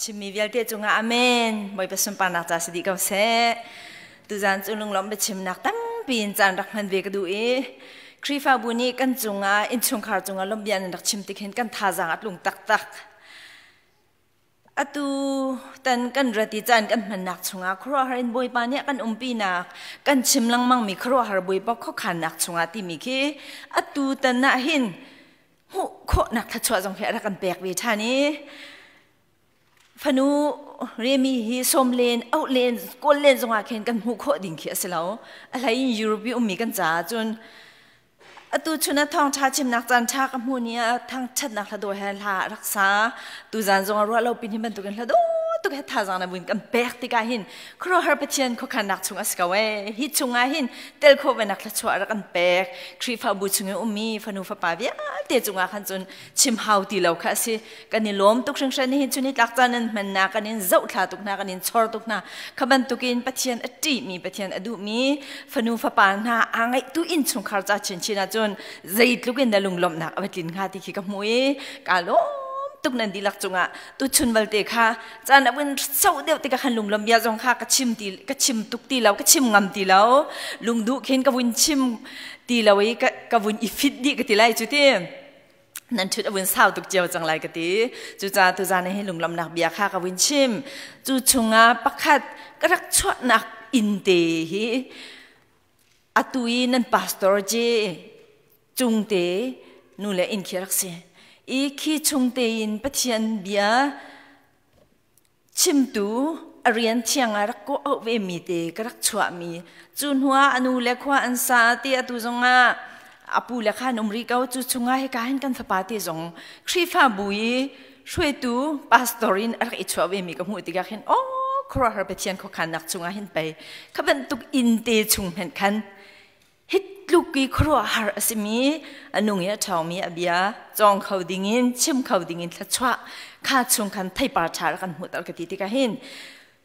Chimmi vialte cungah amen. Bawipa sunparnak ca si dih ko seh. Tuzan cu lunglawmh biachimnak tampi in caan rak hman ve ka duh i Khrihfabu nih kan cungah innchungkhar cungah lawmhbia nan rak chim tik hin kan thazaang a tlung taktak. Atu tan kan rat i caan kan hmannak chungah khuaruahhar in Bawipa nih a kan umpinak, kan chim lengmangmi khuaruahhar Bawipa khuakhannak chungah timi khi atu tan ah hin hmuh khawhnak thluachuah zong hi a rak kan pek ve ṭhan i fanu Remi hi sawm len, auh len, kawl len zongah khin kan hmuh khawh ding khi a si lo. A hlei in Europe i ummi kan caah cun Atu chun ah thawngṭha chimnak caan ṭha ka hmuh ni ah thangṭhatnak hla dawh he hla a rak sa. Tuzaan zong ah ruah lo pin hi bantukin hla dawh tuk he thazaang na vun kan pek tikah hin khuaruahhar Pathian khuakhannak chung a si ko ee. Hi chungah hin tel khawh venak thluachuah rak kan pek. Khrihfabu chung i ummi fanu fapa vialte cungah khan cun chim hau ti lo kha a si. Kan i lawm tuk hringhran nihin chun i tlak caan an hmannak kan in zohthla tuk hna kan in chor tuk hna. Kha bantukin Pathian a ṭihmi Pathian a duhmi fanu fapa hna aa ngaihtu innchungkhar ca chinchin ahcun zeitluk in na lunglawmhnak a va tlin hnga ti khi ka hmu i kaa lawm tuk nan dihlak cungah tuchun balte kha caan a vun soh deuh tikah khan lunglawm bia zong kha ka chim ti ka chim tuk ti lo ka chim ngam ti lo lungduh khin ka vun chim ti lo i ka vun i fit dih ka ti lai cu ti. Nan ṭhut a vun sau tuk cio cang lai ka ti. Cucaah tuzan hi lunglamnak bia kha ka vun chim. Cu chungah pakhat ka rak chuahnak inn te hi atu i nan pastor je cungte nu le inn khi rak si. I khi chungte in Pathian bia chimtu a rian thiang ah rak kawh auh ve mi te ka rak chuahmi. Cu hnuah a nu le khua an sa ti atu zongah a pu le khan um rih ko. Cu chungah hika hin kan fapa te zong Khrihfabu i hruaitu pastor in a rak i chuah ve mi ka hmuh tikah khin oh, khuaruahhar Pathian khuakhannak chungah hin pei kha bantuk inn te chung hmenh khan hi tluk i khuaruahhar a simi a nung i a ṭhawngmi a bia cawng kho dingin chim kho dingin thluachuah kha chung khan theipar ṭha rak kan hmuhter ka ti tikah hin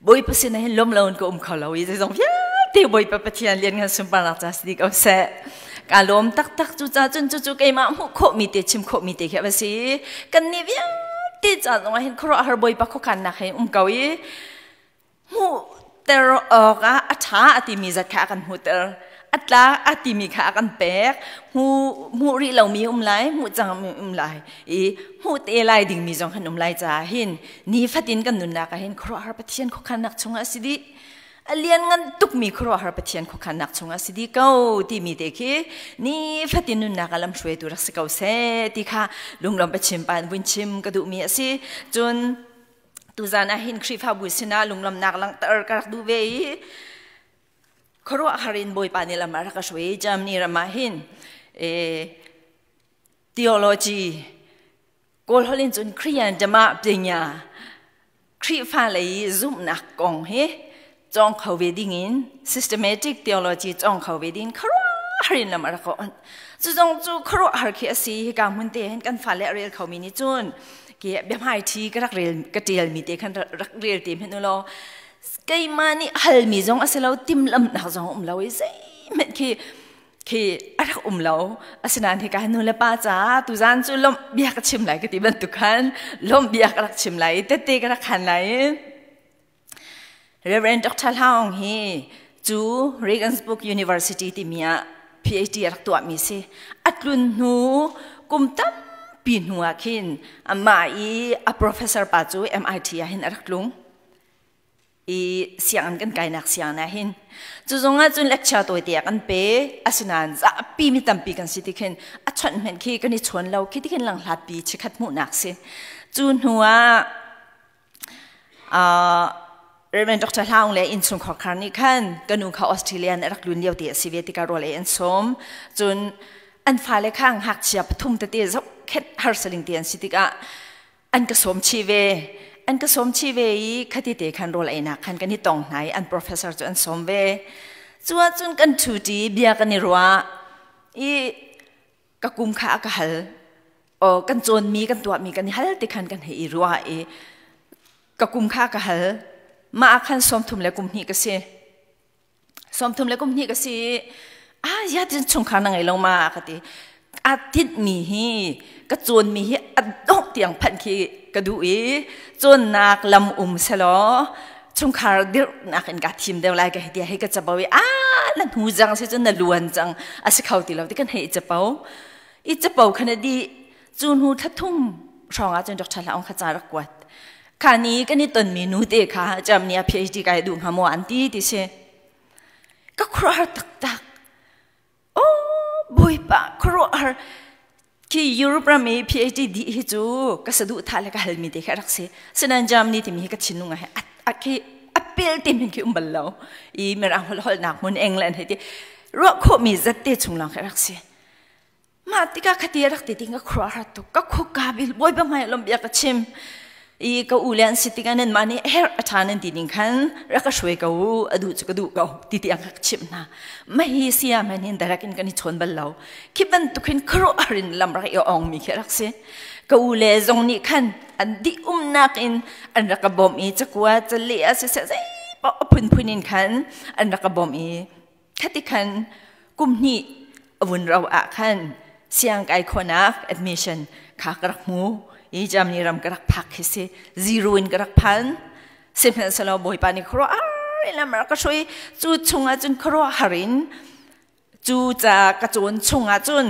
Bawipa sinah hin lawm loin ka um kho lo i zeizong vialte Bawipa Pathian lianngan sunparnak ca si ko seh. Ka lawm taktak. Cucaah cun cucu keimah hmuh khawhmi te chim khawhmi te khi a va si. Kannih vialte ca zongah hin khuaruahhar Bawipa khuakhannak he um ko i hmuhter awkah a ṭha a timi zat kha a kan hmuhter, a tla a timi kha a kan pek. Hmuh rih lomi um lai, hmuh cangmi um lai i hmuh te lai dingmi zong kan um lai caah hin nifatin kan nunnak ah hin khuaruahhar Pathian khuakhannak chungah a si dih, a lianngan tukmi khuaruahhar Pathian khuakhannak chungah a si dih ko timi te khi nifatin nunnak ah lamhruaitu rak si ko seh ti kha lunglawm pachim pa in vun chim ka duhmi a si. Cun tuzan ah hin Khrihfabu sinah lunglawmhnak langhter ka rak duh ve i khuaruahhar in Bawipa nih lam a rak ka hruai. Germany ram ah hin theology, Kawl holh in cun Christian Dhamma Pinya, Khrihfa lei zumhnak kong hi cawng kho ve ding in, systematic theology cawng kho ve ding khuaruahhar in lam a rak on. Cu zong cu khuaruahhar khi a si. Hika hmun te hin kan fale a rel khomi nih cun ki biahmai ṭhi ka rak rel ka ṭialmi te khan rak rel te hmanh u law keimah nih halmi zong a si lo, timhlamhnak zong um lo i zeihmanh khi a rak um lo. Asinain hika nu le pa caah tuzan cu lawmh bia ka chim lai ka ti bantuk khan lawmh bia ka rak chim lai i tette ka rak khan lai. Reverend Dr. Hlaung hi cu Regensburg University timi ah PhD a rak tuahmi si. A tlun hnu kum tampi hnu ah khin amah i a professor pa cu MIT ah hin a rak tlung i sianginn kan kainak sianginn ah hin cu zong ah cun lecture tawite ah kan pe. Asinain zapi mi tampi kan si ti khin a chawnh hmenh khi kan i chawn lo khi ti khin langhlatpi chikhat hmuhnak si. Cu hnu ah Reverend Dr. Hlaung le innchungkhar khar nih khan ka nu kha Australia in a rak lun lio te a si ve tikah rawl ei an sawm. Cun an fale kha ngakchia pathum tete zohkhenh harsaling te an si tikah an ka sawm chih ve. An ka sawm chih ve i khati te khan rawl einak khan kan i tong hna i an professor cu an sawm ve. Cu ahcun kan ṭhuṭi, bia kan i ruah i ka kum kha a ka hal. O kan cawnmi kan tuahmi kan i hal ti khan kan hei i ruah i ka kum kha ka hal. Mah ah khan 32 kum ka si, 32 kum ka si. Ah, ya tin chungkhar na ngei lo ma ka ti. Aa tinhmi hi ka cawnmi hi a dongh tiang phanh khi ka duh i cawnnak lam um selaw chungkhar dirhnak in kaa thim deuh lai ka hei ti hei ka capo i a na hnu cang si cun na luan cang a si kho ti lo ti kan hei i capo i capo khan a dih. Cu hnu thla thum hrawng ah cun Dr. Hla Aung kha ca rak kuat. Kha ni kan i tonmi nu te kha Germany ah PhD kai duh hnga maw an ti ti si. Ka khuaruahhar taktak. Oh, Bawipa, khuaruahhar. Khi Europe ram i PhD dih hi cu ka saduhthah le ka halmi te kha rak si. Sinan Germany timi hi ka thinlung ah a khi a pel te min khi um bal lo. I mirang holh holhnak hmun England hei ti ruah khawhmi zat te chung lawng kha rak si. Mah tikah khati a rak ti ting ka khuaruahhar tuk. Ka khuk-ka bil Bawipa hmai ah lawmh bia ka chim. I ka u le an si tikah nanmah nih herh a ṭha nan ti ning khan rak ka hruai ko u, a duh cu ka duh ko ti tiang ka chimh hna. Mah hi saya hmanh hin direct in kan i chawn bal lo. Khi bantuk hin khuaruahhar in lam rak i ongmi khi a rak si. Ka u le zong nih khan an dih umnak in an rak ka bawmh i cakua caleh ah siseh zei paoh a phunphun in khan an rak ka bawmh i khati khan kum hnih a vun ro ah khan siang kai khonak admission kha ka rak hmu i Germany ram ka rak phak khi si. Zero in ka rak phan. Sihmanhsehlaw Bawipa nih khuaruah in lam rak ka hruai. Cu chungah cun khuaruahhar in cu ca ka cawn chungah cun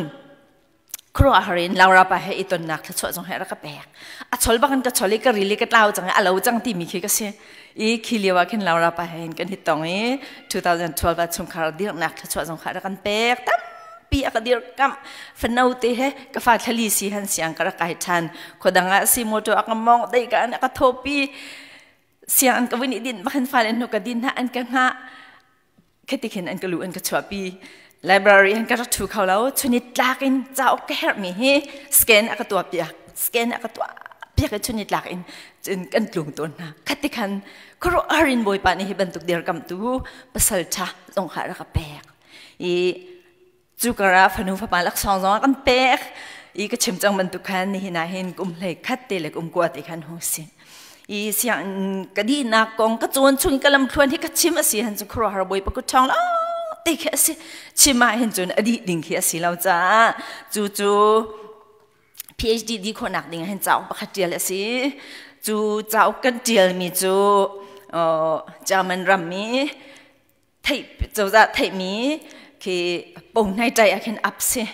khuaruahhar in Laura pa he i tonnak thluachuah zong he rak ka pek. A chol bak in ka chol i ka ril i ka tlau cang i a lo cang timi khi ka si. I khi lio ah khin Laura pa he hin kan hi tong i 2012 ah chungkhar dirhnak thluachuah zong kha rak kan pek. Tampi a ka dirkamh. Fano te he ka fa thlali si han siang ka rak kai ṭhan. Khuadang ah si motor a ka mong dei ka an a ka thopi. Siang an ka vun i din bakhin fale hnu ka din hna an ka hngah. Khati khin an ka lu an ka chuahpi. Library an ka rak ṭhu kho lo. Chunit tlak in cauk ka herhmi hi scan a ka tuah piak, scan a ka tuah piak i chunit tlak in cun kan tlung tawn hna. Khati khan khuaruahhar in Bawipa nih hi bantuk dirkamtu pasal ṭha zong kha rak ka pek. I cu karah fanu fapa laksawng zong a kan pek i ka chim cang bantuk khan nihin ah hin kum hlei khat te le kum kua te khan hung si. I sianginn ka dihnak kong ka cawn chung ka lamthluan hi ka chim a si han cu khuaruahhar Bawipa kut ṭhawng lo te khi a si. Chim ah hin cun a dih ding khi a si lo caah cu cu PhD di khawhnak ding ah hin cauk pakhat ṭial a si. Cu cauk kan ṭialmi cu German ram i theih cozah theihmi khi pohnai ṭai ah khin ap si.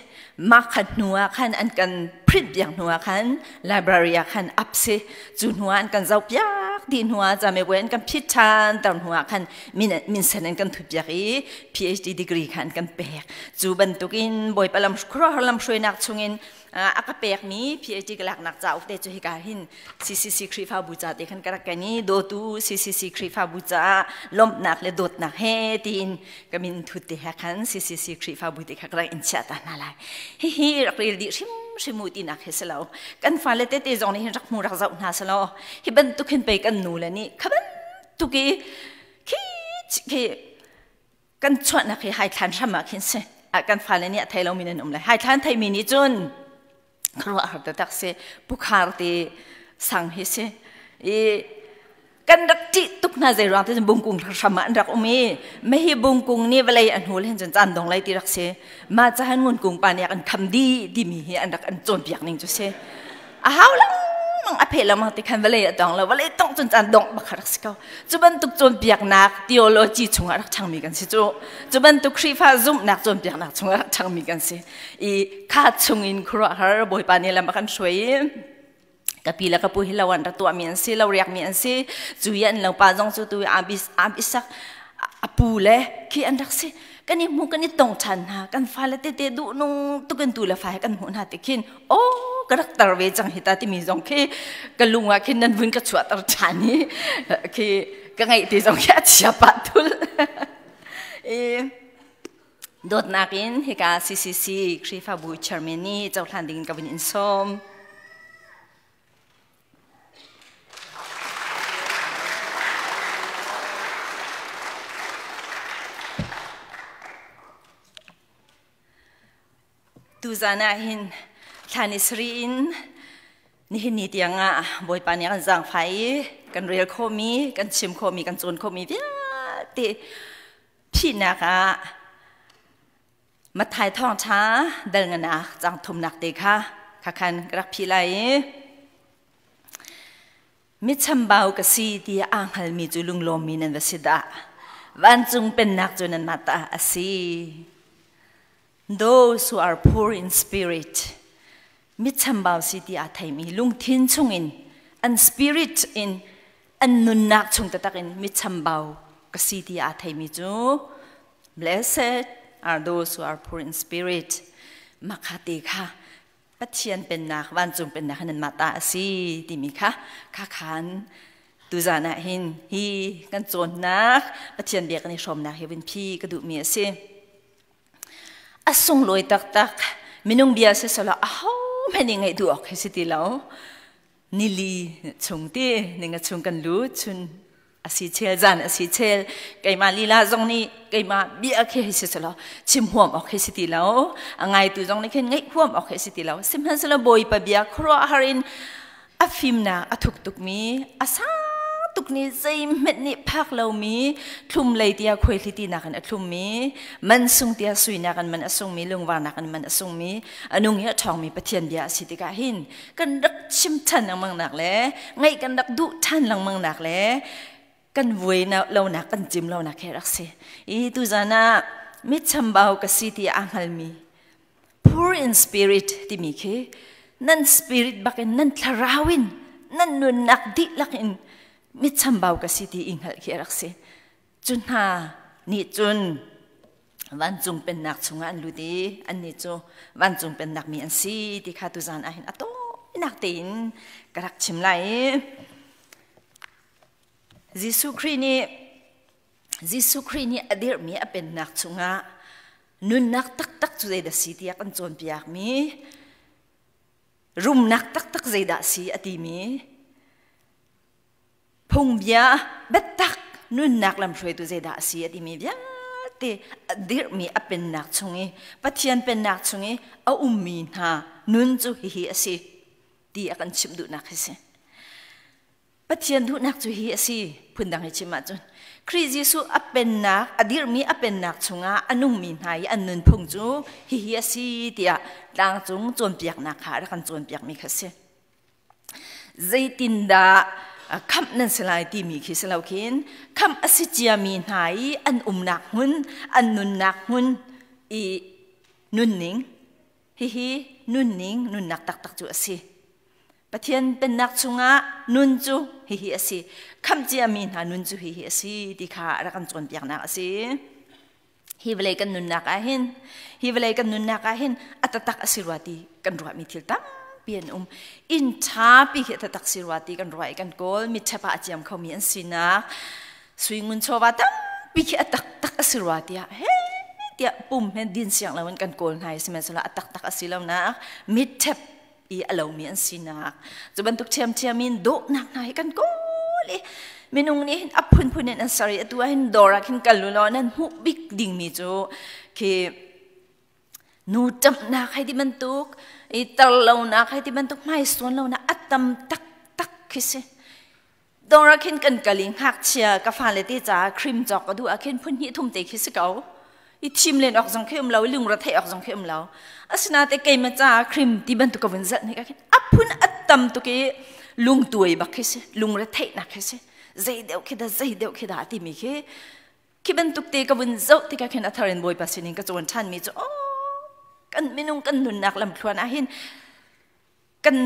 Mah kha hnu ah khan an kan print piak hnu ah khan library ah khan ap si. Cu hnu ah an kan zoh piak dih hnu ah camebuai an kan phit ṭhan ter hnu ah khan min minsen an kan thut piak i PhD degree kha an kan pek. Cu bantukin Bawipa lam khuaruahhar lamhruainak chungin a ka pekmi PhD ka laknak cauk te cu hika hin CCC Khrihfabu ca te khan ka rak ken i dawtu CCC Khrihfabu caah lawmhnak le dawtnak he tiin ka min thut te he khan CCC Khrihfabu te kha ka rak in chiah ta hna lai. Hihi rak rel dih hrimhrim u tinak hi si lo. Kan fale tete zong nih hin rak hmu rak zoh hna si lo. Hi bantuk hin pei kan nu le nih kha bantuk i khi khi kan chuahnak hi haithlan hram ah khin si. Kan fale nih a thei lomi nan um lai. Haithlan theimi nih cun khuaruahhar taktak si. Pukhar ti sang hi si. I kan rak ṭih tuk hna. Zei ruang ti cun bungkung hram ah an rak um i mahi bungkung nih vawlei a hnul hin cun caan dong lai ti rak si. Mah cahan ngunkung pa nih an kham dih timi hi an rak an cawnpiak ning cu si. A hau lengmang, a pheh lengmang ti khan vawlei a tong lo. Vawlei tongh cun caan dongh bak rak si ko. Cu bantuk cawnpiaknak theology chungah rak ṭhangmi kan si cu. Cu bantuk Khrihfa zumhnak cawnpiaknak chungah rak ṭhangmi kan si i kha chungin khuaruahhar Bawipa nih lam a kan hruai i ka pi le ka pu hi lo an rak tuahmi an si, lo riakmi an si. Cu i an lo pa zong cu tu abis abisak a pu le khi an rak si. Kan i hmu, kan i tong ṭhan hna. Kan fale tete duh nung tukin tu le fa he kan hmuh hna ti khin oh, ka rak tar ve cang hi ta timi zong khi ka lung ah khin nan vun ka chuahter ṭhan i khi ka ngaih ti zong khi a chia pah thul. I dawtnak in hika CCC Khrihfabu chairman nih cohlan ding in ka vun in sawm. Tuzan ah hin thla ni sarih in nihin ni tiang ah Bawipa nih a kan zaangfah i kan rel khawhmi, kan chim khawhmi, kan cawn khawhmi vialte phihnak ah Matthai thawngṭha dal nganak cang thumnak te kha khakhan ka rak phih lai i Michambau ka si tiah aa hngalmi cu lunglawmmi nan va si dah. Vancung pennak cu nanmah ta a si. Those who are poor in spirit, michambau si ti aa theimi lungthin chungin an spirit in an nunnak chung taktak in michambau ka si ti aa theimi cu blessed are those who are poor in spirit. Makhate kha Pathian pennak, vancung pennak hi nanmah ta a si timi kha khakhan tuzan ah hin hi kan cawnnak Pathian bia kan i hrawmnak hi vun phi ka duhmi a si. A sunglawi taktak minung bia si solo aho hmanh nih ngaih duh awk hi si ti lo. Nili chung ti ninga chung kan lut chun a si chel zan a si chel keimah lila zong nih keimah bia khi hei si selaw chim huam awk hei si ti lo a ngaitu zong nih khin ngaih huam awk hei si ti lo sihmanhsehlaw Bawipa bia khuaruahhar in a fimnak a thuk tukmi a sang tuk nih zeihmanh nih phak lomi thlum lei tia khuaihliti nakin a thlummi man sung tia sui nakin man a sungmi lungvar nakin man a sungmi a nung hi a ṭhawngmi Pathian bia a si tikah hin kan rak chim ṭhan lengmang nak le ngaih kan rak duh ṭhan lengmang nak le kan vuai lonak kan cim lonak he rak si i tuzan ah mitchambau ka si ti aa hngalmi poor in spirit timi khi nan spirit bakin nan thlarau in nan nunnak dihlak in mitchambau ka si ti i hngalh khi rak si cu hna nih cun vancung pennak chungah an lut i annih cu vancung pennak mi an si ti kha tuzan ah hin a tawinak tein ka rak chim lai i Jesuh Khrih nih Jesuh Khrih nih a dirhmi a pennak chungah nunnak taktak cu zeidah si tiah kan cawnpiakmi rumnak taktak zeidah si a timi Phungbia biatak nunnak lamhruaitu zeidah a si a timi vialte a dirhmi a pennak chung i Pathian pennak chung i a ummi hna nun cu hihi a si ti a kan chimh duhnak hi si. Pathian duhnak cu hi a si phundang hi chim ahcun Khrih Jesuh a pennak a dirhmi a pennak chungah a nungmi hna i an nunphung cu hihi a si tiah tlangcung cawnpiaknak kha a rak kan cawnpiakmi kha a si. Zeitindah khamh nan si lai timi khi si lo khin khamh a si ciami hna i an umnak hmun an nunnak hmun i nunning hihi nunning nunnak taktak cu a si. Pathian pennak chungah nun cu hihi a si. Khamh ciami hna nun cu hihi a si ti kha a rak kan cawnpiaknak a si. Hi vawlei kan nunnak ah hin hi vawlei kan nunnak ah hin a taktak a si rua ti kan ruahmi thil tampi an um. Inn ṭhapi khi a taktak si rua ti kan ruah i kan kawl. Mitṭhep ah a ciam khomi an sinak sui ngun chawva tampi khi a taktak a si rua tiah he tiah pum he din siang loin kan kawl hna i sihmanhsehlaw a taktak a si lonak mitṭhep i a lomi an sinak cu bantuk ṭhiamṭhiam in dawhnak hna hi kan kawl i minung nih hin a phunphun in an ser i atu ah hin dawr ah khin kal u law nan hmuh bik dingmi cu khi nu ṭamhnak hei ti bantuk i tarlonak hei ti bantuk hmaisawn lonak a tam taktak khi si. Dawr ah khin kan kal i ngakchia ka fale te caah cream cawk ka duh ah khin phun hnih thum te khi si ko. I thim len awk zong khi um lo, i lungre theih awk zong khi um lo. Asinain keimah caah cream ti bantuk ka vun zalh hnik ah khin a phun a tam tuk i lungtuai bak khi si, lungre theihnak khi si. Zei deuh khi dah, zei deuh khi dah timi khi khi bantuk te ka vun zoh tikah khin a thar in Bawipa sinin ka cawn ṭhanmi cu oh kan minung kan nunnak lamthluan ah hin Kan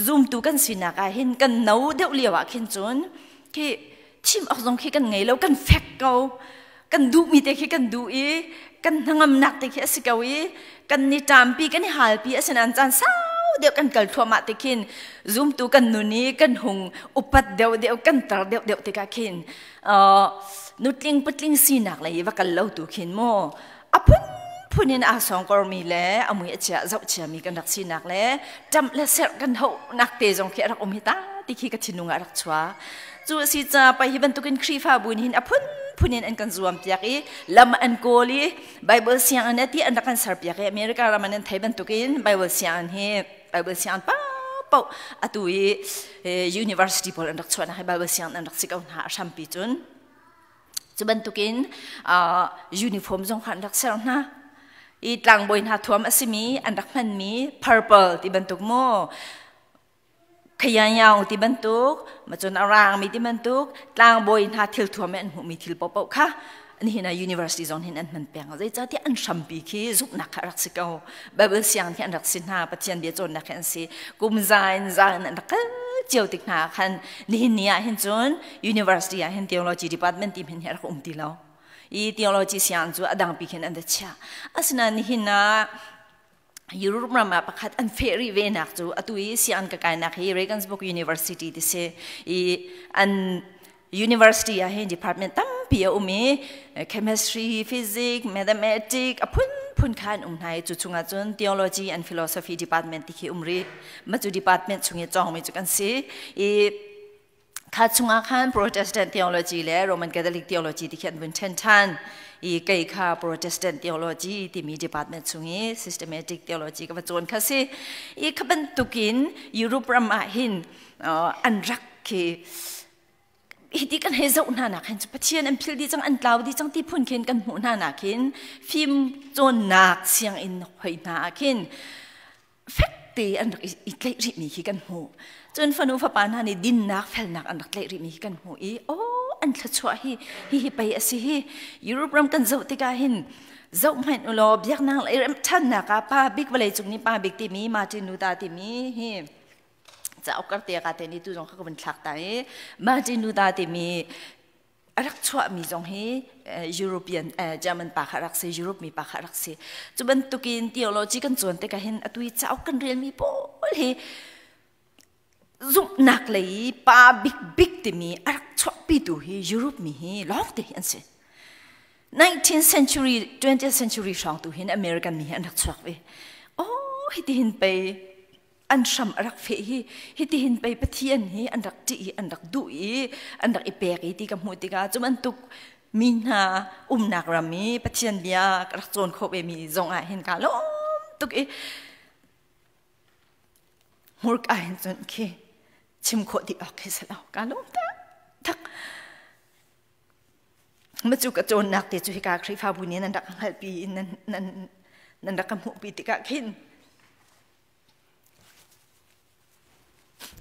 zumtu kan sinak ah hin kan no deuh lio ah khin cun khi thim awk zong khi kan ngei lo, kan fek ko, kan duhmi te khi kan duh i kan hnangamnak te khi a si ko i kan ni ṭampi kan i halpi. Asinain caan sau deuh kan kal thluahmah te khin zumtu kan nun i kan hung upat deuh deuh, kan tar deuh deuh tikah khin nutling patling sinak lei i va kal lo tu khin mu a phunphun in aa sawngkormi le a mui a chia zohchiami kan rak sinak le ṭamh le serh kan hohnak te zong khi a rak um hi ta ti khi ka thinlung ah a rak chuak. Cu a si ca pai hi bantukin Khrihfabu nih hin a phunphun in an kan zuam piak i lam an kawl i Bible sianginn a ti an rak kan ser piak i America ram an thei bantukin Bible sianginn hi Bible sianginn paohpaoh atu i university pawl an rak chuahnak hi Bible sianginn an rak si ko hna a hrampi cun. Cu bantukin uniform zong kha an rak ser hna. I tlangbawi hna thuam a simi an rak hmanmi purple ti bantuk mu khayanyaung ti bantuk macun a rangmi ti bantuk tlangbawi hna thil thuam i an hmuhmi thil paohpaoh kha nihin ah university zong hin an hman peng. Zeicahtiah an hrampi khi zumhnak kha rak si ko. Bible siang khi an rak si hna, Pathian bia cawnnak khi an si. Kum za in za in an rak kal cio tik hna khan nihin ni ah hin cun university ah hin theology department ti hin hi rak um ti lo. I theology siang cu a dangpi khin an da chiah. Asinain nihin ah Europe ram ah pakhat an feh rih ve nak cu atu i sianginn ka kainak hi Regensburg University ti si i an university ah hin department tampi a um i chemistry, physics, mathematics a phunphun kha an um hna i cu chungah cun theology and philosophy department ti khi um rih. Mah cu department chung i cawngmi cu kan si i Kha chungah khan Protestant theology le Roman Catholic theology ti khi an vun ṭhen ṭhan. I kei kha Protestant theology timi department chung i systematic theology ka va cawn kha si. I kha bantukin Europe ram ah hin an rak khi hiti kan hei zoh hna nak hin Pathian an phil dih cang an tlau dih cang ti phun khin kan hmuh hna nak hin fim cawnnak sianginn hoi hna ah khin fek te an rak i tlaih rihmi khi kan hmuh. Cun fanu fapa hna nih dinnak felnak an rak tlaih rihmi khi kan hmuh i aw an thluachuah hi hi hi pei a si hi. Europe ram kan zoh tikah hin zoh hmanh u law biaknak lei remṭhannak ah pa bik vawlei cung nih pa bik timi Martin Luther timi hi cauk kar te ka te ni tu zong kha ka vun thlak ta i Martin Luther timi a rak chuahmi zong hi European German pa kha rak si, Europe mi pa kha rak si. Cu bantukin theology kan cawn tikah hin atu i cauk kan relmi pawl hi zumhnak lei pa bik bik timi a rak chuahpitu hi Europe mi hi lawngte hi an si. 19th century, 20th century hrawng tu hin American mi hi an rak chuak ve. Oh, hitihin pei an hram a rak feh hi hitihin pei Pathian hi an rak ṭih i an rak duh i an rak i pek i ti ka hmuh tikah cu bantuk mi hna umnak ram i Pathian bia ka rak cawn khawh ve mi zong ah hin kaa lawm tuk i hmurka hin cun khi chim khawh dih awk khi si lo, kaa lawm tak. Macu ka cawnnak te cu hika Khrihfabu nih nan rak hngalhpi i nan nan nan rak ka hmuhpi tikah khin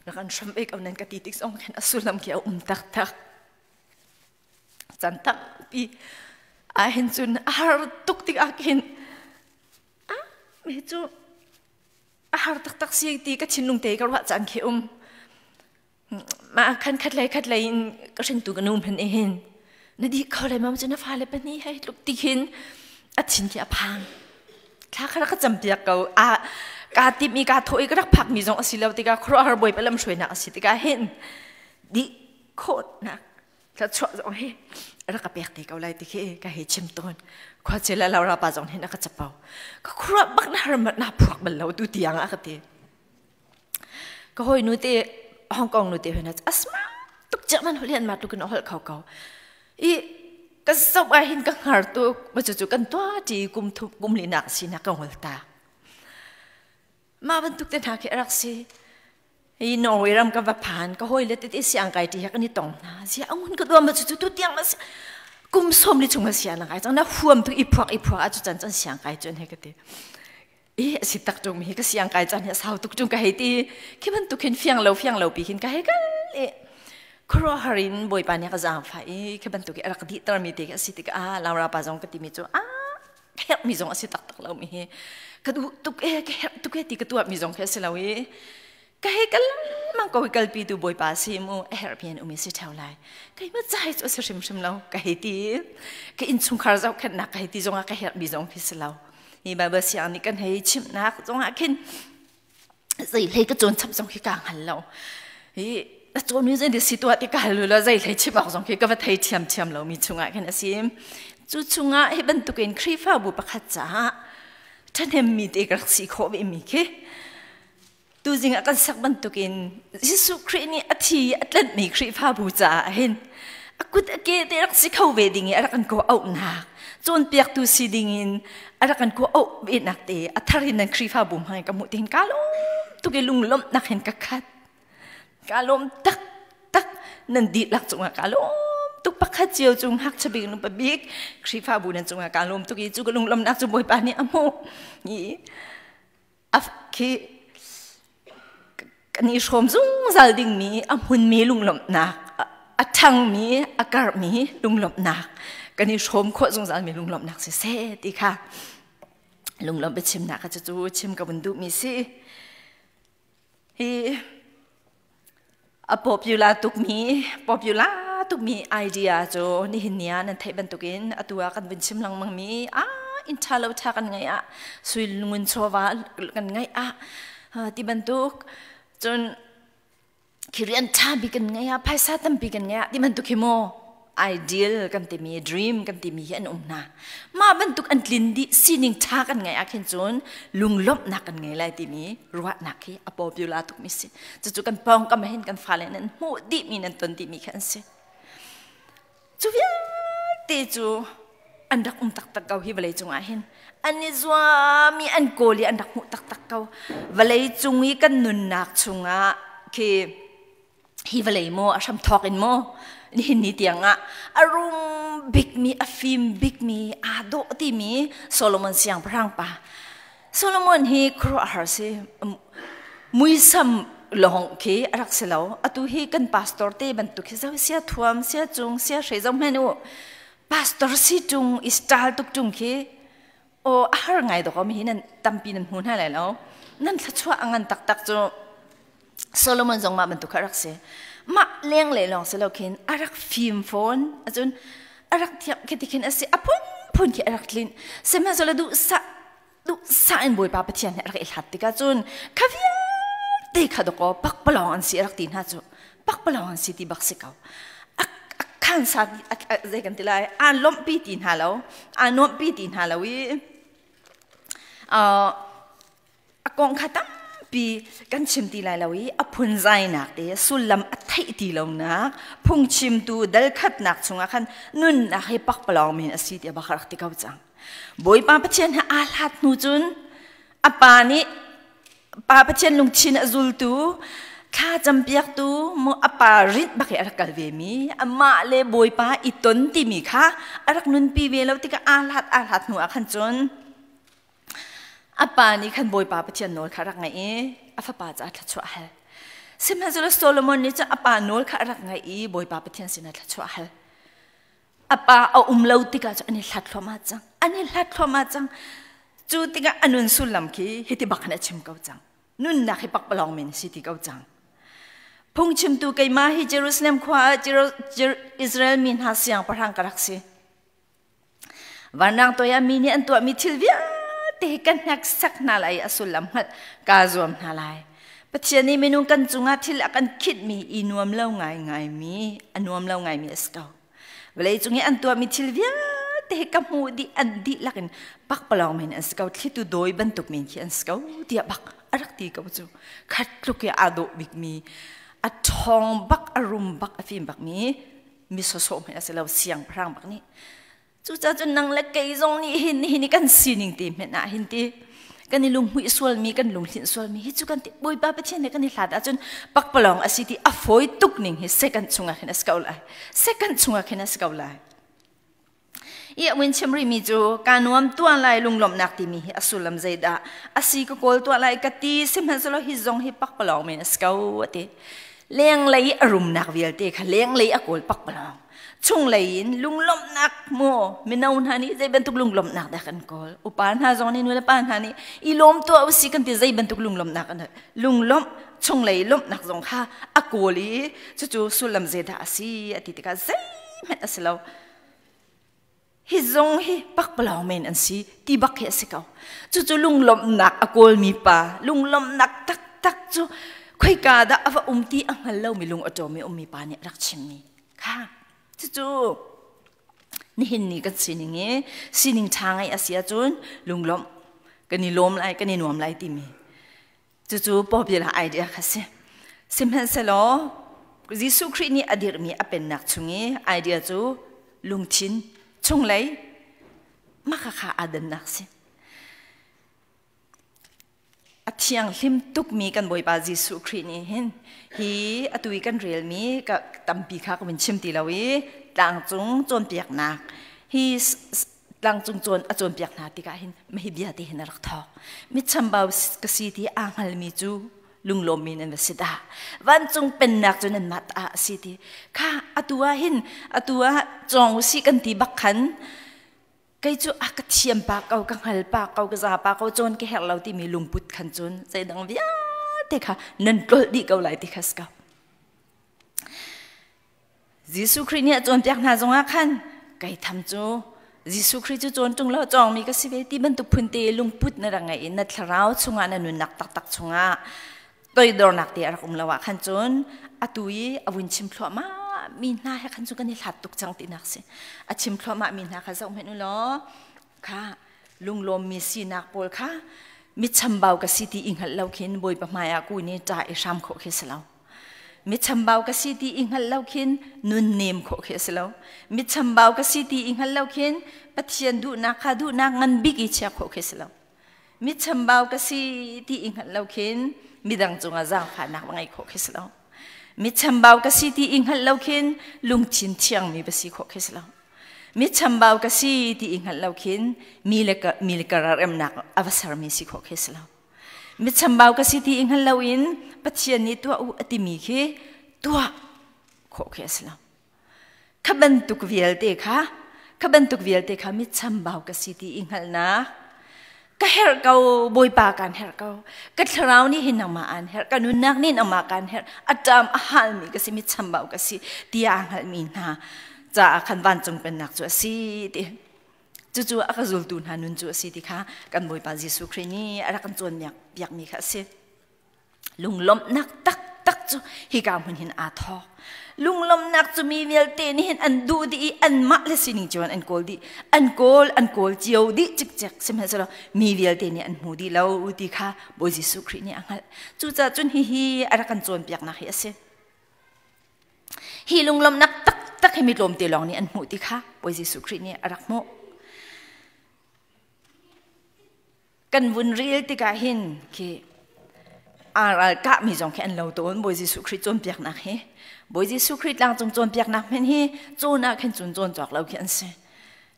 rak an hram ek nan ka ti tik zong khin a sullam khi a um taktak. Chan tampi ah hin cun a har tuk tikah khin ah mi cu a har taktak si ti ka thinlung te ka ruah caan khi um. Mah khan khat lei khat lei in ka hringtu ka nu hmanh i hin na dih kho le mam cu na fale pahnih hei tluk ti khin a thin khi a phang. Thla kha rak ka campiak ko. A kaa timh i kaa thawh i ka rak phakmi zong a si lo tikah khuaruahhar Bawipa lamhruainak a si tikah hin dih khawhnak thluachuah zong hi rak ka pek te ko lai ti khi ka hei chim tawn. Khuache le Laura pa zong hin a ka capo. Ka khuaruah bak na har na phuak bal lo tu tiang a ka ti. Ka hawi nu te Hong Kong nu te hoi na asma tuk German holh hi an mah tukin a holh kho ko. I ka zoh ah hin ka hngar tuk ma cu cu kan tua ti kum thum kum li nak si na ka ngol ta. Mah bantuk te hna khi a rak si. Hi Norway ram ka va phan ka hawi le tete siang kai ti he kan i tong hna. Zia angun ka dua ma cu cu tu tiang ma kum som li chung ma siang na kai cang na huam tu i phuak i phuak a cu chan chan siang kai cun he ka ti. I a si tak ṭung hi ka siang kai caan hi a sau tuk ṭung ka hei ti. Khi bantuk hin fiang lo fiang lo pi hin ka hei kal i khuaruahhar in Bawipa nih a ka zaangfah i khi bantuk i a rak dihtermi te khi a si tikah ah Laura pa zong ka timi cu ah ka herhmi zong a si taktak lo mi hi ka duh tuk e ka herh tuk e ti ka tuahmi zong khi a si lo i ka hei kal lengmang ko kalpi tu Bawipa si mu a herhmi an um i si ṭheo lai keimah ca hi cu a si hrimhrim lo ka hei ti. Ka innchungkhar zohkhenhnak ka hei ti zongah ka herhmi zong khi si lo. Hi Bible siang nih kan hei chimhnak zongah khin zei hlei ka cawn chap zong khi ka hngal lo. Hi na cawn mi zei si tuah ti ka hal lo zei hlei chim awk zong khi ka va thei thiam thiam lo mi chungah khin a si. Cu chungah hi bantukin Khrihfabu pakhat caah ṭhahnem mi te ka rak si khawh ve mi khi tuzing ah kan sak bantukin Jesuh Khrih nih a thi a tlanhmi Khrihfabu caah hin a kut a ke te rak si kho ve ding i a rak kan kawh auhnak cawnpiaktu si ding in a rak kan kawh auh ve nak te a thar in nan Khrihfabu hmai ka hmuh tin ka lawm tuk i lunglawmhnak hin ka khat. Ka lawm tak tak nan dihlak cungah ka lawm tuk. Pakhat Pakhat cio cung ngakchia bik nu pabik Khrihfabu nan cungah kaa lawm tuk i cu ka lunglawmhnak cu Bawipa nih a hmuh i khi kan i hrawm zungzal dingmi a hmunmi lunglawmhnak, a ṭhangmi, a karhmi lunglawmhnak, kan i hrawm khawh zungzalmi lunglawmhnak siseh ti kha lunglawmh biachimnak kha cucu chim ka vun duhmi si. Hi a popular tukmi popular tukmi idea cu nihin ni ah nan theih bantukin atu ah kan vun chim lengmangmi a inn ṭha lo ṭha kan ngeih ah sui ngun chawva kan ngeih ah ti bantuk, cun khi rian ṭha bik kan ngeih ah, phaisa tampi kan ngeih ah ti bantuk hi maw ideal kan timi, dream kan timi hi an um hna. Mah bantuk an tlin dih, sining ṭha kan ngeih ah khin cun lunglawmhnak kan ngei lai timi ruahnak hi a popular tukmi si. Cucu kan pawngkam hin kan fale nan hmuh dihmi, nan ton dihmi kha an si. Cu vialte cu an rak um taktak ko hi vawlei cungah hin. An i zuam i an kawl i an rak hmuh taktak ko. Vawlei cung i kan nunnak chungah khi hi vawlei maw a hram thawk in maw nihin ni tiang ah a rum bikmi, a fim bikmi, aa dawh timi Solomon siangpahrang pa. Solomon hi khuaruahhar si. Muisam lawng khi a rak si lo. Atu hi kan pastor te bantuk hi zo sia thuam sia cung sia hre zo hmenh u, pastor si tung i style tuk tung khi o a har ngai dok mi hi nan tampi nan hmu hna lai lo. Nan thluachuah a ngan taktak cu. Solomon zong mah bantuk kha rak si. Mah leng le lawng si lo khin a rak fim fawn. Acun a rak thiam khi ti khin a si. A phunphun khi a rak tlinh. Sihmanhsehlaw duh sa duh sa in Bawipa Pathian he a rak i hlat tikah cun kha vialte kha dawkaw pakpalawng an si a rak ti hna cu. Pakpalawng an si ti bak si ko. A khan sa zei kan ti lai, aan lawmhpi ti hna lo, aa nuamhpi ti hna lo i a kong kha tampi kan chim ti lai lo i a phunzainak te sullam a theih ti lonak phungchimtu dal khatnak chungah khan nunnak hi pakpalawng men a si tiah bak rak ti ko cang. Bawipa Pathian he aa hlat hnu cun a pa nih pa Pathian lungthin a zultu, thla campiaktu mu a pa rinh bak i a rak kal ve mi, amah le Bawipa i ton timi kha a rak nunpi ve lo tikah aa hlat hnu ah khan cun a pa nih khan Bawipa Pathian nawl kha a rak ngaih i a fapa caah thluachuah a hal. Sihmanhsehlaw Solomon nih cun a pa nawl kha a rak ngaih i Bawipa Pathian sinah thluachuah a hal. A pa a um lo tikah cun an i hlat thluahmah cang. An i hlat thluahmah cang. Cu tikah a nun sullam khi hiti bak khan a chim ko cang. Nunnak hi pakpalawng men si ti ko cang. Phungchimtu keimah hi Jerusalem khua ah Israel mi hna siangpahrang ka rak si. Vanrang toi ah mi nih an tuahmi thil vialte hi ka hneksak hna lai i a sullam hngalh kaa zuam hna lai. Pathian nih minung kan cungah thil a kan khinhmi i nuam lo ngaingaimi, a nuam lo ngaimi a si ko. Vawlei cung i an tuahmi thil vialte hi ka hmuh dih, an dihlak in pakpalawng men an si ko, thlitu dawi bantuk men khi an si ko tiah bak a rak ti ko cu. Khat tluk i aa dawh bikmi, a ṭhawng bak, a rum bak, a fim bakmi mi sawsawh hmanh a si lo, siangpahrang bak nih. Cucaah cun nang le kei zong nih hin nihin i kan sining te hmenh ah hin ti kan i lunghmuih sualmi, kan lunghlinh sualmi hi cu kan ti Bawipa Pathian he kan i hlat ahcun pakpalawng a si ti a fawi tuk ning hi second chungah khin a si ko lai, second chungah khin a si ko lai. I a win chim rihmi cu ka nuam tuah lai, lunglawmhnak timi hi a sullam zeidah a si ka kawl tuah lai ka ti, sihmanhsehlaw hi zong hi pakpalawng men a si ko a ti. Lenglei a rumnak vialte kha lenglei a kawl pakpalawng. Chunglei in lunglawmhnak mu mino hna nih zei bantuk lunglawmhnak dah kan kawl? Upa hna zong nih, nu le pa hna nih i lawm tuah usih kan ti, zei bantuk lunglawmhnak kan lunglawmh chunglei lawmhnak zong kha a kawl i cucu sullam zeidah a si a ti tikah zeihmanh a si lo. Hi zong hi pakpalawng men an si ti bak hi a si ko. Cucu lunglawmhnak a kawlmi pa, lunglawmhnak taktak cu khoika dah a va um ti a hngal lomi, lung a ṭawmi ummi pa nih a rak chimmi kha. Cucu nihin ni kan sining i sining ṭha ngai a si ahcun lunglawmh kan i lawm lai, kan i nuam lai timi cucu popular idea kha si. Sihmanhsehlaw Jesuh Khrih nih a dirhmi a pennak chung i idea cu lungthin chunglei mah kha aa dannak si. A thianghlim tukmi kan Bawipa Jesuh Khrih nih hin hi atu i kan relmi ka tampi kha ka vun chim ti lo i. Tlangcung cawnpiaknak hi tlangcung cawn a cawnpiak hna tikah hin hi bia te hin a rak thawk. Mi chambau ka si ti aa hngalmi cu lunglawmmi nan va si dah. Vancung pennak cu nanmah ta ah a si ti. Kha atu ah hin atu ah cawng usih kan ti bak khan kei cu a ka thiam pa ko ka hngal pa ko ka za pa ko cawn ka herh lo timi lungput khan cun zeidang vialte kha nan tlolh dih ko lai ti kha si ko. Jesuh Khrih nih a cawnpiak hna zongah khan kei tham cu Jesuh Khrih cu cawn ṭung lo cawngmi ka si ve ti bantuk phun te lungput na rak ngeih i na thlarau chungah na nunnak taktak chungah toidornak te a rak um lo ah khan cun atu i a vun chim thluahmah mi hna he khan cun kan i hlat tuk cang tinak si. A chim thluahmah mi hna kha zoh hmenh u law kha lunglawmmi sinak pawl kha mi chambau ka si ti i hngalh lo khin Bawipa hmai ah kun i ṭah i hram khawh khi si lo. Mi chambau ka si ti i hngalh lo khin nun nem khawh khi a si lo. Mi chambau ka si ti i hngalh lo khin Pathian duhnak kha duhnak ngan bik i chia khawh khi a si lo. Mi chambau ka si ti i hngalh lo khin midang cungah zaangfahnak va ngeih khawh khi a si lo. Mi chambau ka si ti i hngalh lo khin lungthin thiangmi va si khawh khi a si lo. Mi chambau ka si ti i hngalh lo khin mi le mi le karar remnak a va sermi si khawh khi a si lo. Mi chambau ka si ti i hngal loin Pathian nih tuah u a timi khi tuah khawh khi a si lo. Kha bantuk vialte kha kha bantuk vialte kha mi chambau ka si ti i hngalhnak ka herh ko Bawipa kan herh ko ka thlarau nih hin nangmah aan herh ka nunnak nih nangmah kan herh a ṭam a halmi ka si mi chambau ka si tiah a hngalhmi hna caah khan vancung pennak cu a si ti Cucu a ka zultu hna nun cu a si ti kha kan Bawipa Jesuh Khrih nih a rak kan cawnpiak piakmi kha a si. Lunglawmhnak taktak cu hika hmun hin aa thawk. Lunglawmhnak cu mi vialte nih hin an duh dih i anmah le sining cio in an kawl dih. An kawl, an kawl cio dih cikcek. Sihmanhsehlaw mi vialte nih an hmu dih lo ti kha Bawi Jesuh Khrih nih a hngalh. Cucaah cun hihi a rak kan cawnpiaknak hi a si. Hi lunglawmhnak taktak hi mi tlawmte lawng nih an hmuh ti kha Bawi Jesuh Khrih nih a rak hmuh. Kan vun rel tikah hin khi aa ralkahmi zong khi an lo tawn Bawi Jesuh Khrih cawnpiaknak hi. Bawi Jesuh Khrih tlangcung cawnpiaknak hmanh hi cawn ah khin cun cawn cawk lo khi an si.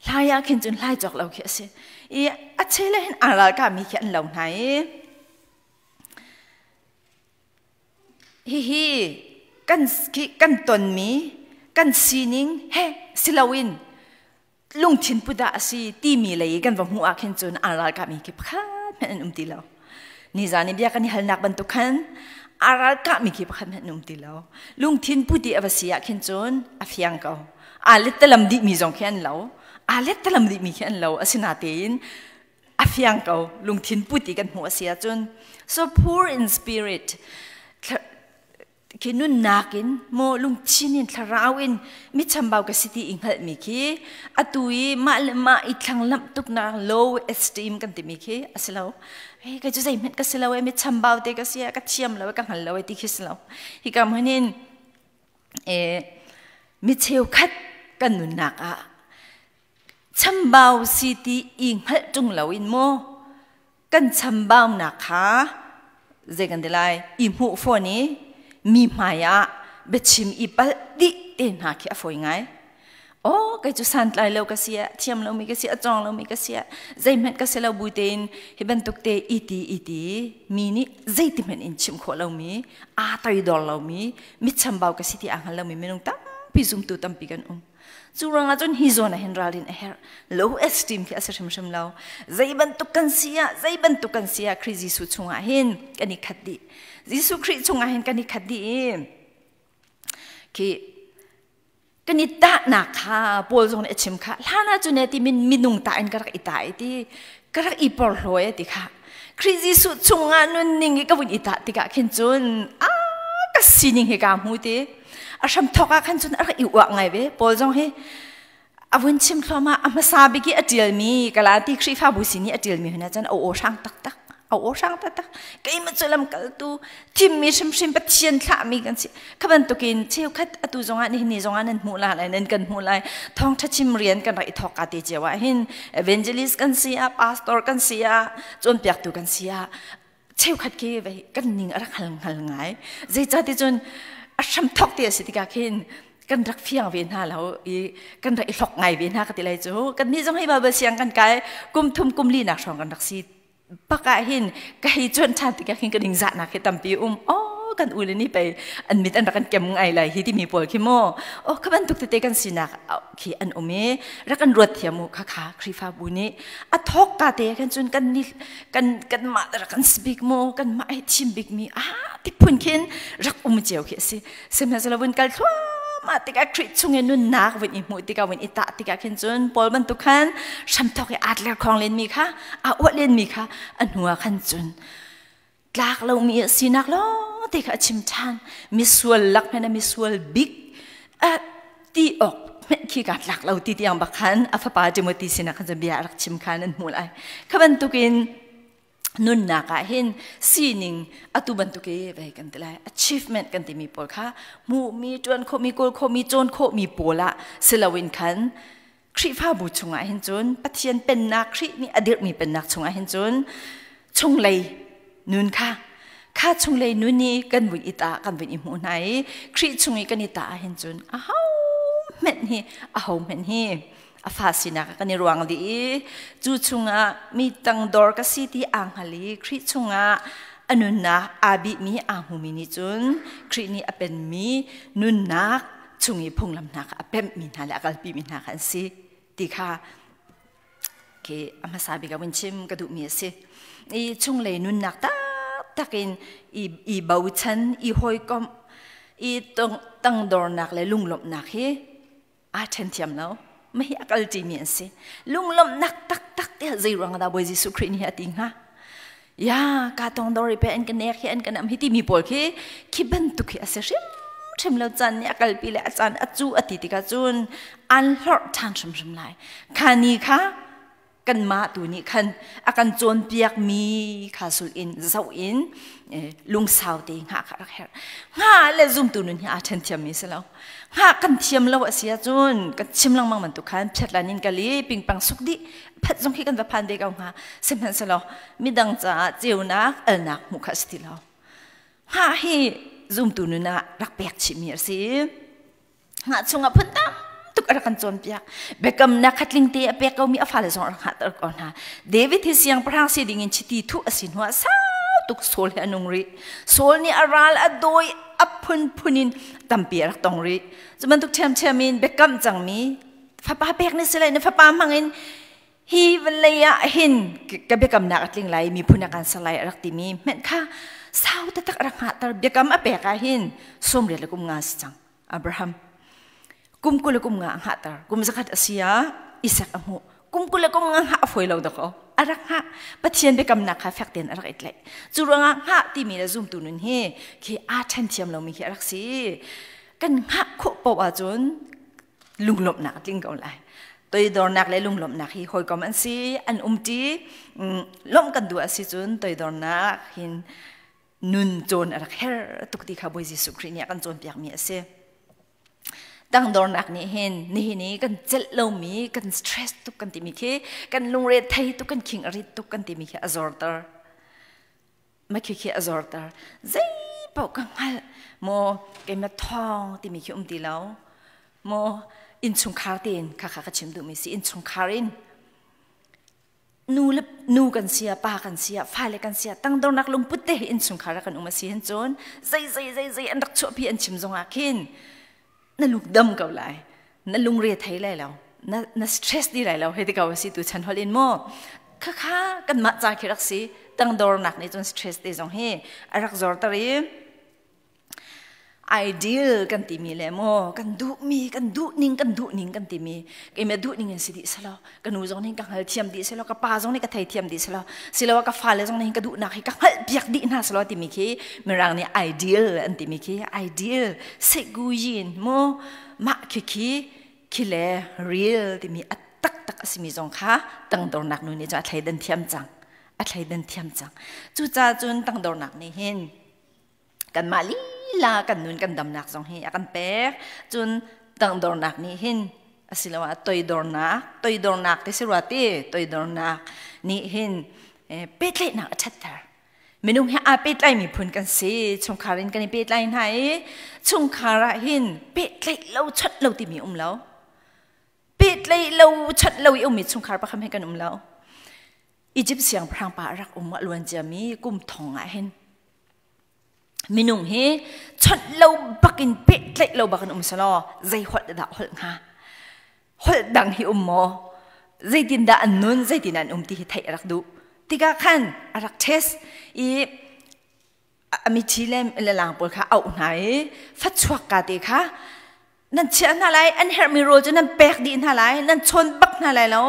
Hlai ah khin cun hlai cawk lo khi a si. I a chel ah hin aa ralkahmi khi an lo hna i Hihi kan, kan tonmi kan sining he si loin lungthin put ah a si timi lei kan va hmuh ah khin cun aa ralkahmi khi pakhat hmanh an um ti lo. Nizan i bia kan i halnak bantuk khan aa ralkahmi khi pakhat hmanh an um ti lo. Lungthin put i a va si ah khin cun a fiang ko. Aa lettalam dihmi zong khi an lo. Aa lettalam dihmi khi an lo. Asinatein a fiang ko lungthin put i kan hmuh a si ahcun so poor in spirit khi nunnak in maw lungthin in thlarau in mi chambau ka si ti i hngalhmi khi atu i mah le mah i thlanglamh tuknak low esteem kan timi khi a si lo hei kei cu zeihmanh ka si lo e mi chambau te ka si ka thiam lo ka hngal lo e ti khi si lo hi ka hmun in e mi cheukhat kan nunnak ah Chambau si ti i hngalh ṭung loin maw kan chambaunak kha zei kan ti lai i hmuh fawn i mi hmai ah biachim i palh dih te hna khi a fawi ngai. Aw kei cu santlai lo ka si ah thiam lomi ka si a cawng lomi ka si ah zeihmanh ka si lo bu tein hi bantuk te i ti i ti mi nih zeiti hmanh in chim khawh lomi aa toidor lomi mi chambau ka si ti aa hngal lomi minung tampi zumtu tampi kan um. Cu ruangah cun hi zawn ah hin ralrin a herh. Low esteem khi a si hrimhrim lo. Zei bantuk kan si ah, zei bantuk kan si ah Khrih Jesuh chungah hin kan i khat dih. Jesuh Khrih chungah hin kan i khat dih i khi kan i tahnak kha Paul zong nih a chim kha hlan ah cun ti min minung ta in ka rak i tah i ti ka rak i porhlaw e ti kha Khrih Jesuh chungah nunning i ka vun i tah tikah khin cun a ka sining hi ka hmu ti a hramthawk ah khan cun a rak i uah ngai ve Paul zong hi a vun chim thluahmah a hmasa bik i a ṭialmi Galati Khrihfabu sin i a ṭialmi hna cun a aw hrang taktak a aw hrang taktak keimah cu lamkaltu thimmi hrimhrim Pathian thlahmi kan si kha bantukin cheukhat atu zongah nihin ni zongah nan hmuh lai nan kan hmuh lai thawngṭha chim rian kan rak i thawk ka te cio ah hin evangelist kan si ah pastor kan si ah cawnpiaktu kan si ah cheukhat khi vei kan ning a rak hal hngal ngai zeicah ti cun a hram thawk ti a si tikah khin Kan rak fiang ve hna lo i kan rak i hlok ngai ve hna ka ti lai cu. Kan nih zong hi Bible siang kan kai kum thum kum li nak hrawng kan rak si bak ah hin ka hei cuan ṭhan tikah khin ka ningzahnak hi tampi um. Oh, kan u le nih pei an mit an rak kan kem ngai lai hi timi pawl khi mu. Oh, kha bantuk tete kan sinak khi an um i rak kan ruat thiam u. Kha kha Khrihfabu nih a thawk ka te khan cun kan ni kan kan mah rak kan speak mu, kan mah hi thim bik mi ah ti phun khin rak um cio khi a si. Sihmanhsehlaw vun kal thluahmah tikah Khrih chung i nunnak vun i hmuh tikah, vun i tah tikah khin cun Paul bantuk khan hramthawk i aa tler khawng lenmi kha, aa uah lenmi kha a hnu ah khan cun tlak lomi a sinak lawng te kha a chim ṭhan. Misual lak hmanh ah misual bik a ti awk hmenh khi kaa tlak lo ti tiang bak khan a fapa Timothy sinah khan cun bia a rak chim kha nan hmuh lai. Kha bantukin nunnak ah hin sining atu bantuk i vei kan ti lai, achievement kan timi pawl kha hmuhmi, ṭuan khawhmi, kawl khawhmi, cawn khawhmi pawl ah si loin khan Khrihfabu chungah hin cun Pathian pennak, Khrih nih a dirhmi pennak chungah hin cun chunglei nun kha kha chunglei nun i kan vun i ta kan vun i hmuh hna i Khrih chung i kan i ta ah hin cun aho hmenh hi, aho hmenh hi a fa sinak kan i ruang dih i cu chungah mi tangdor ka si ti aa hngal i Khrih chungah a nunnak aa bihmi, aa hmumi nih cun Khrih nih a penmi nunnak chung i phunglam hna kha a pemhmi hna le a kalpimi hna kha an si ti kha khi a hmasa bik ah vun chim ka duhmi a si. I chunglei nunnak taktak in i bochan, i hawikomh, i tangdornak le lunglawmhnak hi aa ṭhen thiam lo. Mah hi a kal ṭimi an si. Lunglawmhnak taktak tiah zei ruang dah Bawi Jesuh Khrih nih a ti hnga? Ya, ka tong dor i pe an ka nek hi, an ka nam hi timi pawl khi khi bantuk hi a si hrim hrim lo. Caan nih a kalpi le a caan a cu a ti tikah cun an hlorh ṭhan hrimhrim lai. Kha ni kha kanmah tu nih khan a kan cawnpiakmi kha sul in zoh in lungsau te hngah kha rak herh. Hngah le zumtu nun hi aa ṭhen thiammi si lo. Hngah kan thiam lo a si ahcun kan chim lengmang bantuk khan phiatlan in kal i pingpang suk dih phat zong khi kan va phan ve ko hnga. Sihmanhsehlaw midang caah ceunak alnak hmuh kha a si ti lo. Hngah hi zumtu nun ah rak pek chihmi a si. Hngah chungah phun tam tuk a rak kan cawnpiak. Biakamnak kha tling te a pek komi a fale zong a rak hngahter ko hna. David hi siangpahrang si dingin chiti thuh a si hnuah sau tuk Saul he a nung rih. Saul nih a ral a dawi, a phunphun in tampi a rak tong rih. Cu bantuk ṭhiamṭhiam in biakam cangmi fapa pek ni si lai, na fapa hmangin hi vawlei ah hin ka biakamnak a tling lai, miphun a kan ser lai a rak timi hmenh kha sau taktak a rak hngahter. Biakam a pek ah hin 95 si cang Abraham. Kum 25 a hngahter. Kum 100 a si ah Isak a hmuh. Kum 25 hngah a fawi lo dakaw. A rak hngah. Pathian biakamnak kha fek tein a rak i tlaih. Cu ruangah hngah timi le zumtu nun hi khi aa ṭhen thiam lomi khi a rak si. Kan hngah khawh paoh ahcun lunglawmhnak a tling ko lai. Toidornak le lunglawmhnak hi hawikom an si, an umṭi. Lawmh kan duh a si cun toidornak hin nun cawn a rak her tuk ti kha Bawi Jesuh Khrih nih a kan cawnpiakmi a si. Tangdornak nih hin nihin i kan celh lomi, kan stress tuk kan timi khi, kan lungre thei tuk, kan khing a rit tuk kan timi khi a zorter. Mah khi khi a zorter. Zei paoh ka hngalh maw, keimah thawng timi khi um ti lo. Maw innchungkhar tein kha kha ka chim duhmi si, innchungkhar in nu le nu kan si ah, pa kan si ah, fale kan si ah, tangdornak lungput te hi innchungkhar ah kan um a si hin cun zei zei zei zei an rak chuahpi an chim zong ah khin na lung dam ko lai, na lungre thei lai lo, na na stress di lai lo. Hei ti ko a si tu chan hol in mu kha kha kanmah ca khi rak si. Tangdornak nih cun stress te zong hi a rak zorter i ideal kan timi le maw kan duhmi, kan duhning, kan duhning kan timi, keimah duhning in si dih selaw, ka nu zong nih ka hngal thiam dih selaw, ka pa zong nih ka thei thiam dih selaw, siloah ka fale zong nih ka duhnak hi ka hngalh piak dih hna selaw timi khi mirang nih ideal an timi khi, ideal sekuyin mu mah khi khi khi le real timi a taktak a simi zong kha tangdornak nu nih cun a thleidan thiam cang, a thleidan thiam cang. Cucaah cun tangdornak nih hin kanmah lila kan nun kan damnak zong hi a kan pek. Cun tangdornak nih hin, asiloah toidornak, toidornak te si rua ti, toidornak nih hin pehtlaihnak a ṭhatter. Minung hi aa pehtlaimi phun kan si. Chungkhar in kan i pehtlai hna i chungkhar ah hin pehtlaih lo chawnh lo timi um lo. Pehtlaih lo chawnh lo i ummi chungkhar pakhat he kan um lo. Egypt siangpahrang pa a rak um a luan ciami kum thong ah hin minung hi chawnh lo bakin pehtlaih lo bakin um selaw zei holh dah holh hnga? Holh dang hi um maw? Zeitindah an nun, zeitin an um ti hi theih a rak duh. Tikah khan a rak test i a mithi le lalang pawl kha auh hna i fachuak ka te kha nan chiah hna lai, an herhmi rawl cu nan pek dih hna lai, nan chawn bak hna lai lo,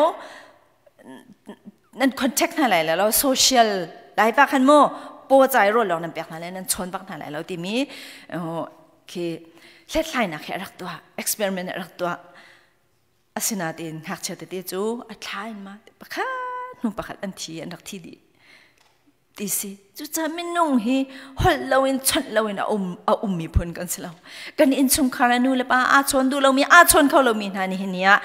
nan contact hna lai lo, social lai pa khan mu paw cai rawl lawng nan pek hna lai, nan chawn bak hna lai lo timi khi hlethlainak he a rak tuah, experiment a rak tuah. Asinain ngakchia tete cu a thla in ma pakhat hnu pakhat an thi, an rak thi dih ti si. Cucaah minung hi holh loin chawnh loin a um a ummi phun kan si lo. Kan innchungkhar ah nu le pa aa chawn duh lomi, aa chawn kho lomi hna nih hin ni ah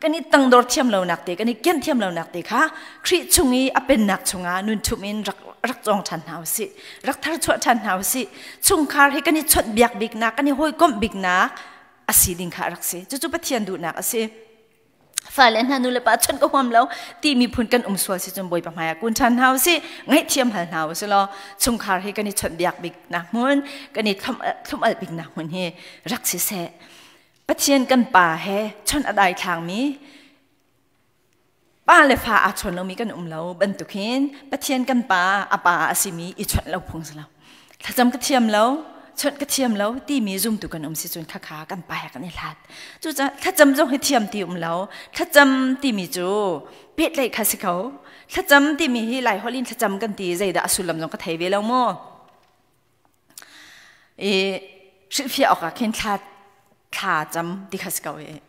kan i tangdor thiam lonak te, kan i kian thiam lonak te kha Khrih chung i a pennak chungah nun ṭhum in rak rak cawng ṭhan hna usih, rak tharchuah ṭhan hna usih. Chungkhar hi kan i chawnh biak biknak, kan i hawikomh biknak a si ding kha a rak si. Cucu Pathian duhnak a si. Fale hna nu le pa chawnh ka huam lo ti miphun kan um sual si cun Bawipa hmai ah kun ṭhan hna usih, ngaihthiam hal hna usih law chungkhar hi kan i chawnh biak biknak hmun, kan i thlum al biknak hmun hi rak si seh. Pathian kan pa he chawnh a dai thlangmi pa le fa aa chawn lomi kan um lo bantuk hin Pathian kan pa a pa a simi i chawnh lo phung si lo. Thlacam ka thiam lo, chawnh ka thiam lo timi zumtu kan um si cun khakha kan pa he kan i hlat. Cucaah thlacam zong hi thiam ti um lo. Thlacam timi cu pehtlaih kha si ko. Thlacam timi hi Lai holh in thlacam kan ti zeidah a sullam zong ka thei ve lo mu. I hrilhfiah awkah khin thla thla cam ti kha si ko i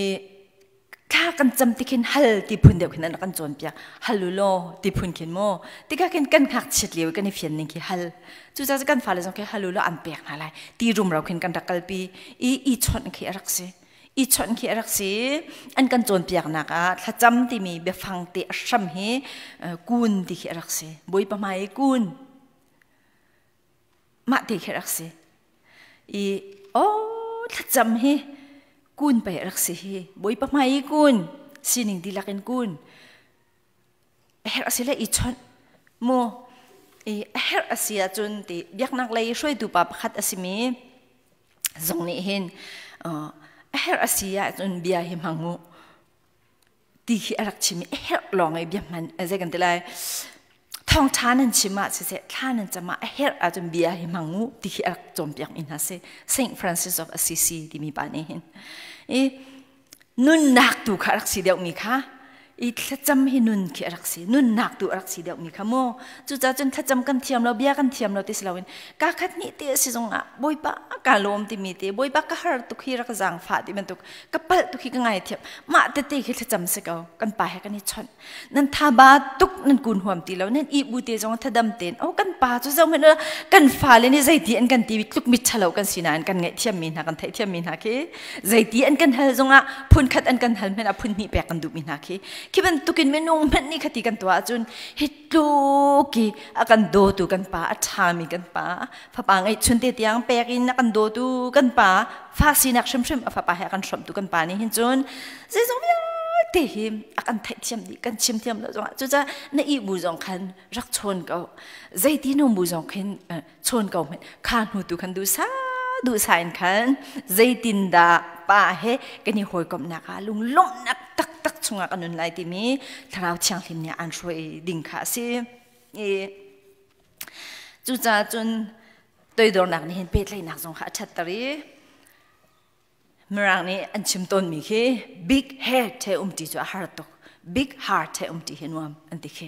i thla kan cam ti khin hal ti phun deuh khin an kan cawnpiak. Hal u law ti phun khin mu. Tikah khin kan ngakchiat lio kan i fian ning khi hal. Cucaah kan fale zong khi hal u law an pek hna lai ti rumro khin kan rak kalpi i i chawnh khi a rak si. I chawnh khi a rak si. An kan cawnpiaknak ah thlacam timi biafang te a hram hi kun ti khi a rak si. Bawipa hmai i kun mah te khi rak si. I oh thlacam hi kun pei rak si hi. Bawipa hmai i kun sining dihlak in kun a herh a si le i chawnh mu i a herh a si ahcun ti biaknak lei hruaitu pa pakhat a simi zong nih hin a herh a si ahcun bia hi hmang u ti khi a rak chim i a herh lawng i bia hman zei kan ti lai thawngṭha nan chim ah siseh thla nan cam ah a herh ahcun bia hi hmang u ti khi a rak cawnpiak mi hna si. Saint Francis of Assisi timi pa nih hin i nunnak tu kha a rak si deuhmi kha i thlacam hi nun khi a rak si, nunnak tu a rak si deuhmi kha mu. Cucaah cun thlacam kan thiam lo, bia kan thiam lo ti si loin ka khat hnih te a si zong ah Bawipa ka lawm timi te, Bawipa ka har tuk hi rak zaangfah ti bantuk, ka palh tuk hi ka ngaithiam, mah tete khi thlacam si ko. Kan pa he kan i chawnh. Nan thaba tuk nan kun huam ti lo, nan ih bu te zong thadam tein oh kan pa cu zoh hmanh kan fale nih zeiti an kan ti tluk mit ṭhalo kan si nain kan ngaihthiam mi hna, kan theihthiam mi hna khi zeiti an kan hal zongah phun khat an kan hal hmanh ah phun hnih pek kan duhmi hna khi khi bantukin minung hmanh nih khati kan tuah ahcun hi tluk i a kan dawtu kan pa, a ṭhami kan pa, fapa ngeihchun te tiang pek in a kan dawtu kan pa, fa sinak hrimhrim a fapa he a kan hrawmtu kan pa nih hin cun zeizong vialte hi a kan theihthiam dih kan chim thiam lo zongah. Cucaah na ih bu zong khan rak chawn ko, zeiti nu bu zong khin chawn ko hmanh kha hnu tu khan duhsa duhsa in khan zeitindah pa he kan i hawikomhnak ah lunglawmhnak taktak chungah kan nun lai timi Thlarau Thianghlim nih an hruai ding kha a si. I cucaah cun toidornak nih hin pehtlaihnak zong kha a ṭhatter i Mirang nih an chim tawnmi khi big head he umṭi cu a har tuk, big heart he umṭi hi nuam an ti khi.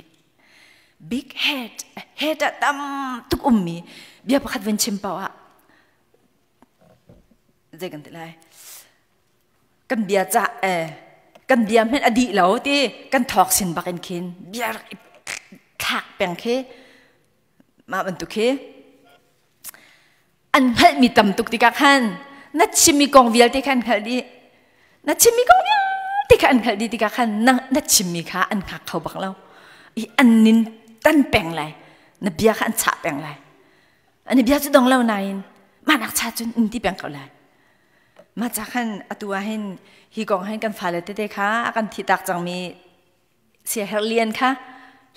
Big head head ah tam tuk ummi bia pakhat vun chim paoh ah zei kan ti lai, kan bia ca kan bia hmanh a dih lo ti kan thawk sin bak in khin bia rak i thlak peng khi mah bantuk khi an hngalhmi tam tuk tikah khan na chimmi kong vialte kha an hngalh dih, na chimmi kong vialte kha an hngalh dih tikah khan na chimmi kha an hngak kho bak lo i an nin tan peng lai. Na bia kha an chah peng lai. Ani bia cu dong lo nain mah nak cha cun in ti peng ko lai. Mah ca khan atu ah hin hi kong hin kan fale tete kha a kan thi tak cangmi sia herlian kha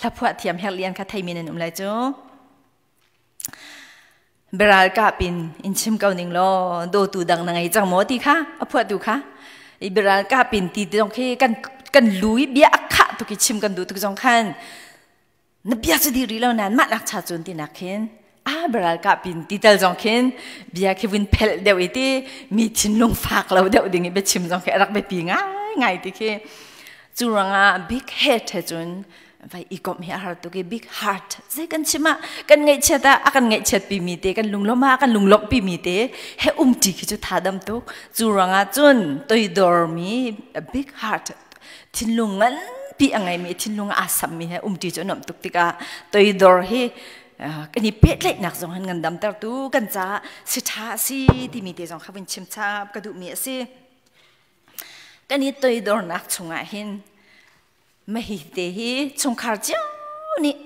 hlaphuah thiam herlian kha theimi nan um lai cu. Biaral kap in in chim ko ning law dawtu dang na ngei cang maw ti kha a phuahtu kha i biaral kap in ti zong khi kan kan lu i bia a khah tuk i chim kan duh tuk zong khan na bia cu di rih lo nain mah nak cha cun ti nak khin a biaral kap in ti tal zong khin bia khi vun phelh deuh i ti mi thinlung fak lo deuh ding i biachim zong khi a rak biapi ngai ngai ti khi cu ruangah big head he cun vai i komh hi a har tuk i big heart zei kan chim ah kan ngaihchiat ah a kan ngaihchiat pi mi te kan lunglawm ah a kan lunglawmh pi mi te he umṭi khi cu tha dam tuk. Cu ruangah cun toidor mi big heart, thinlung nganpi a ngeimi, thinlung aa sammi he umṭi cu a nuamh tuk tikah toidor hi kan i pehtlaihnak zong hin ngandamtertu kan caah si ṭha a si timi te zong kha vun chim chap ka duhmi a si. Kan i toidornak chungah hin Mahi te hi chungkhar cio nih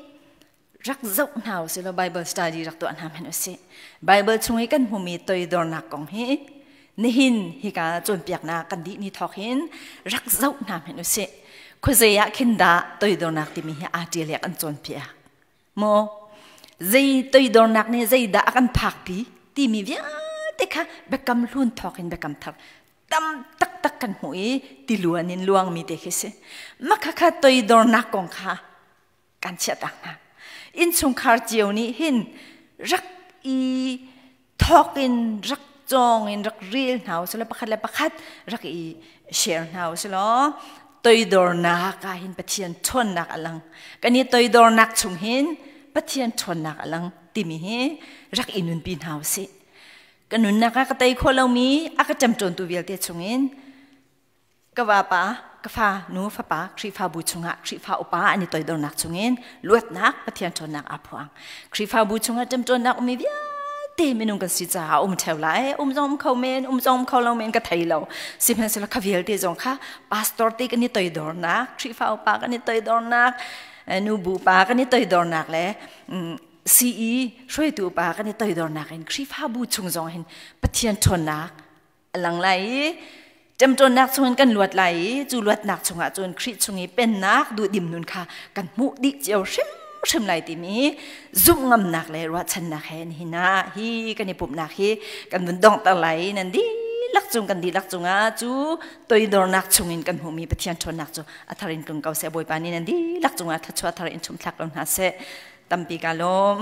rak zoh hna usih law Bible study rak tuah hna hmanh usih. Bible chung i kan hmumi toidornak kong hi nihin hika cawnpiaknak kan dih ni thawk hin rak zoh hna hmanh usih. Khuazei ah khin dah toidornak timi hi aa ṭial i a kan cawnpiak? Maw zei toidornak nih zeidah a kan phakpi timi vialte kha biakam hlun thawk in biakam thar tam taktak kan hmuh i tiluan in luangmi te khi si. Mah kha toidornak kong kha kan chiah tak hna. Innchungkhar cio nih hin rak i thawk in rak cawng in rak rel hna usih law pakhat le pakhat rak i share hna usih law toidornak ah hin Pathian ṭhawnnak a lang. Kan i toidornak chung hin Pathian ṭhawnnak a lang timi hi rak i nunpi hna usih. Ka nunnak ah ka tei khawh lomi a ka ṭemṭawntu vialte chungin ka vapa, ka fa, nu, fapa, Khrihfabu chungah Khrihfa upa an i toidornak chungin luatnak Pathian ṭhawnnak aa phuang. Khrihfabu chungah ṭemṭawnnak ummi vialte minung kan si caah um ṭheo lai. Um zong um kho men, um zong um kho lo men ka thei lo. Sihmanhsehlaw kha vialte zong kha pastor te kan i toidornak, Khrihfa upa kan i toidornak, nubu pa kan i toidornak le CE hruaitu upa kan i toidornak in Khrihfabu chung zong hin Pathian ṭhawnnak a lang lai i ṭemṭawnnak chungin kan luat lai i cu luatnak chungah cun Khrih chung i pennak duhdim nun kha kan hmuh dih cio hrimhrim lai timi zumh ngamnak le ruahchannak he nihin ah hi kan i pumhnak hi kan vun donghter lai i nan dihlak cung kan dihlak cungah cu toidornak chungin kan hmuhmi Pathian ṭhawnnak cu a thar in tlung ko seh. Bawipa nih nan dihlak cungah thluachuah thar in chumthlak ko hna seh. Tampi ka lawm.